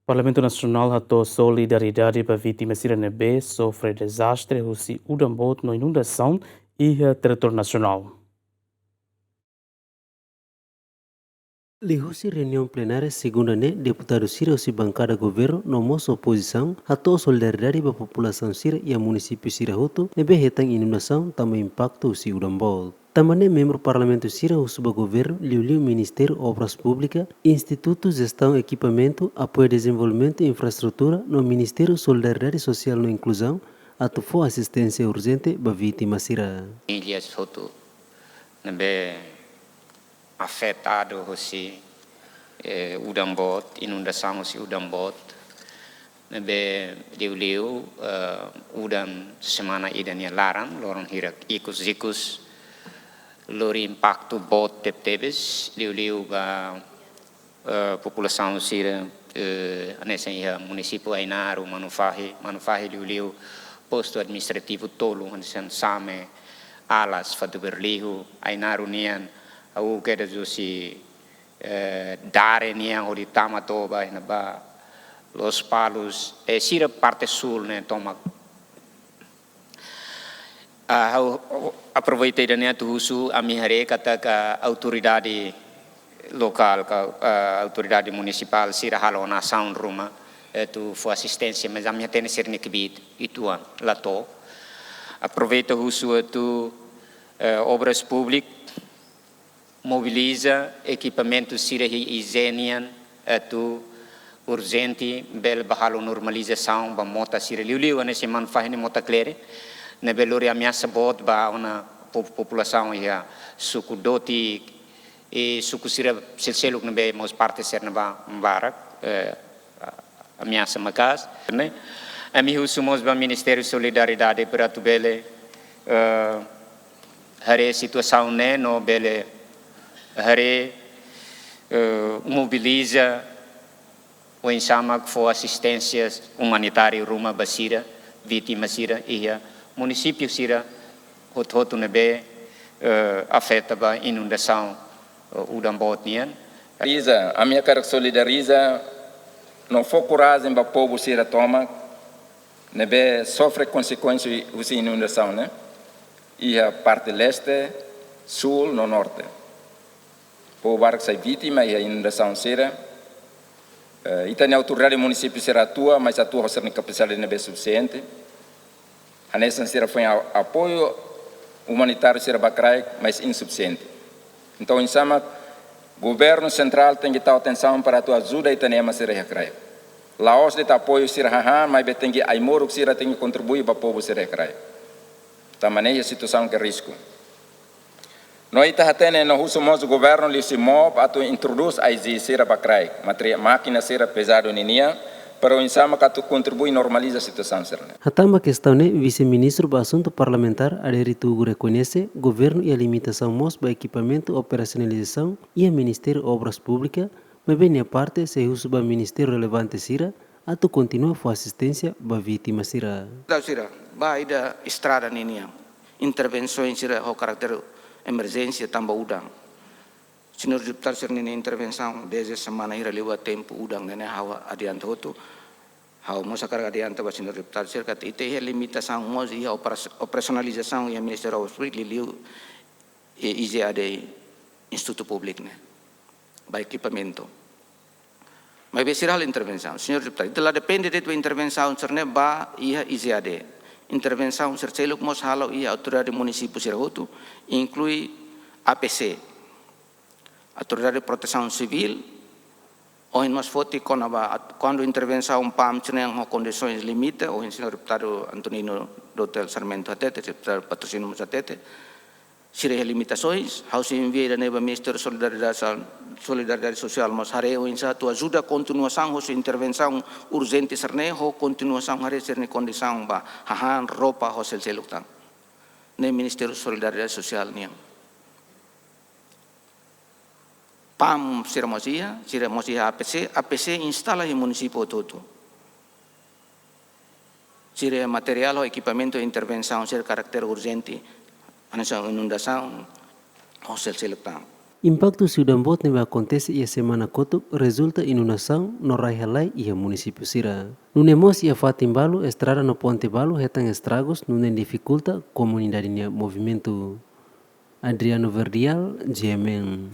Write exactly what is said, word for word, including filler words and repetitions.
Parlamentu Nasionál hato'o solidariedade ba vítima sira ne'ebé sofre dezastre husi udan boot no inundasaun iha territóriu nasionál. Liuhusi reuniaun plenária segunda ne'e, deputadu sira husi bankada governu no mós opozisaun hato'o solidariedade ba populasaun sira iha munisípiu sira hotu ne'ebé hetan inundasaun tanba impaktu husi udan boot. Tanba ne'e membru parlamentu sira husu ba governu, liuliu Ministériu Obras Públikas, Institutu Jestaun Ekipamentu, Apoiu Dezenvolvimentu Infraestrutura no Ministériu Solidariedade Sosiál no Inkluzaun atu fó asisténsia urjente ba vítima sira. Ilhas hotu ne'ebé afetadu husi, eh, udan boot, inundasaun husi udan boot. Ne'ebé liuliu, eh, udan semana ida nia laran, loron hirak ikus-ikus, lori impaktu boot tebetebes, liuliu ba, eh, populasaun sira, eh, hanesan iha munisípiu Ainaro, Manufahi, Manufahi liuliu postu administrativu tolu, hanesan Same, Alas, Fatuberlihu, Ainaro nian, ha'u kedas husi, eh, Dare nian hodi tama to'o ba iha ne'ebá, Lospalos, eh, sira parte súl ne'e tomak. Ah, ha'u, ha'u aproveita ida-ne'e atu husu, ami haree katak autoridade lokál ka, ah, autoridade munisipál sira halo ona asaun ruma, eh, atu fó asisténsia, mas ami hatene sira-nia kbiit uitoan la to'o. Aproveita husu atu, eh, Obras Públikas mobiliza ekipamentu sira iha I G E nian atu urjente bele ba halo normalizasaun ba mota sira liuliu hanesan Manufahi nia mota kleren, ne'ebé lori ameasa boot ba ona po-, populasaun iha suku Doti, i suku sira seluk-seluk ne'ebé mós parte sira ne'ebá barak, eh, ameasa maka'as, ne'e. Ami husu mós ba Ministériu Solidariedade para atu bele, eh, haree situasaun ne'e no bele haree, eh, mobiliza oinsá mak fó asisténsia umanitária ruma ba sira, vítima sira iha munisípiu sira hotu-hotu ne'ebé, eh, afeta ba inundasaun, eh, udan boot nian. Solidariza, ami hakarak solidariza no fó korajen ba povu sira tomak ne'ebé sofre konsekuénsia husi inundasaun ne'e, iha parte leste, súl no norte. Povu barak sai vítima iha inundasaun sira. Eh, ita-nia autoridade munisípiu sira atua, mas atua ho sira-nia kapasidade ne'ebé sufisiente. Hanesan sira foin a-, apoiu umanitáriu sira ba kraik, mas insufisiente. Entaun, oinsá mak governu sentrál tenke tau atensaun para atu ajuda ita-nia ema sira iha kraik. La'ós de'it apoiu sira hahán, maibé tenke ai-moruk sira tenke kontribui ba povu sira iha kraik. Tanba ne'e iha situasaun ke risku. No ita hatene no husu mós governu liuhusi MOP atu introdús I G E sira ba kraik, materi-, mákina sira pezadu ninian, para oinsá mak atu kontribui normaliza situasaun sira-ne'e. Hatán ba kestaun ne'e, Vise-Ministru ba Asuntu Parlamentár, Adérito Hugo rekoñese, governu iha limitasaun mós ba ekipamentu operasionalizasaun iha Ministériu Obras Públikas, maibé nia parte sei husu ba ministériu relevante sira atu kontinua fó asisténsia ba vítima sira. Tau sira, ba ida estrada ninian, intervensaun sira ho karakter emerjénsia tanba udan. Señór deputadu sira-nia intervensaun, dezde semana hira liubá tempu udan ne'e ha'u adianta hotu. Ha'u mós hakarak adianta ba señór deputadu sira katak ita iha limitasaun mós iha operas-, operasionalizasaun iha Ministériu Obras Públikas liuliu, eh, I G A D, Institutu Públiku ne'e, ba ekipamentu. Maibé sira halo intervensaun. Señór deputadu, ita la depende de'it ba intervensaun sira-ne'e ba iha I G A D. Intervensaun sira seluk mós halo iha autoridade munisípiu sira hotu, inklui A P C, Autoridade Protesaun Sivíl, ohin mós foti kona-ba at-, kuandu intervensaun PAM sira-ne'e ho kondisoens limita, ohin señór deputadu Antonino Dotel Sarmento hatete, deputadu Patrocínio mós hatete, sira iha limitasoens, ha'u sei envia ida-ne'e ba Ministériu Solidariedade Sosiál, Solidariedade Sosiál mós haree oinsá atu ajuda kontinuasaun husi intervensaun urjente sira-ne'e, ho kontinuasaun haree sira-nia kondisaun ba hahán, roupa, ho seluk-seluk tan. Ne'e Ministériu Solidariedade Sosiál nian. PAM sira mós iha, sira mós iha A P C, A P C instala iha munisípiu hotu-hotu. Sira iha materiál ho ekipamentu intervensaun sira karakter urjente, hanesan inundasaun, ho seluk-seluk tan. Impaktu siudan boot ne'ebé akontese iha semana kotuk rezulta inundasaun no rai halai iha munisípiu sira. Nune'e mós iha fatin balu estrada no ponte balu hetan estragus nune'e difikulta komunidade nia movimentu. Adriano Verdial, G M N.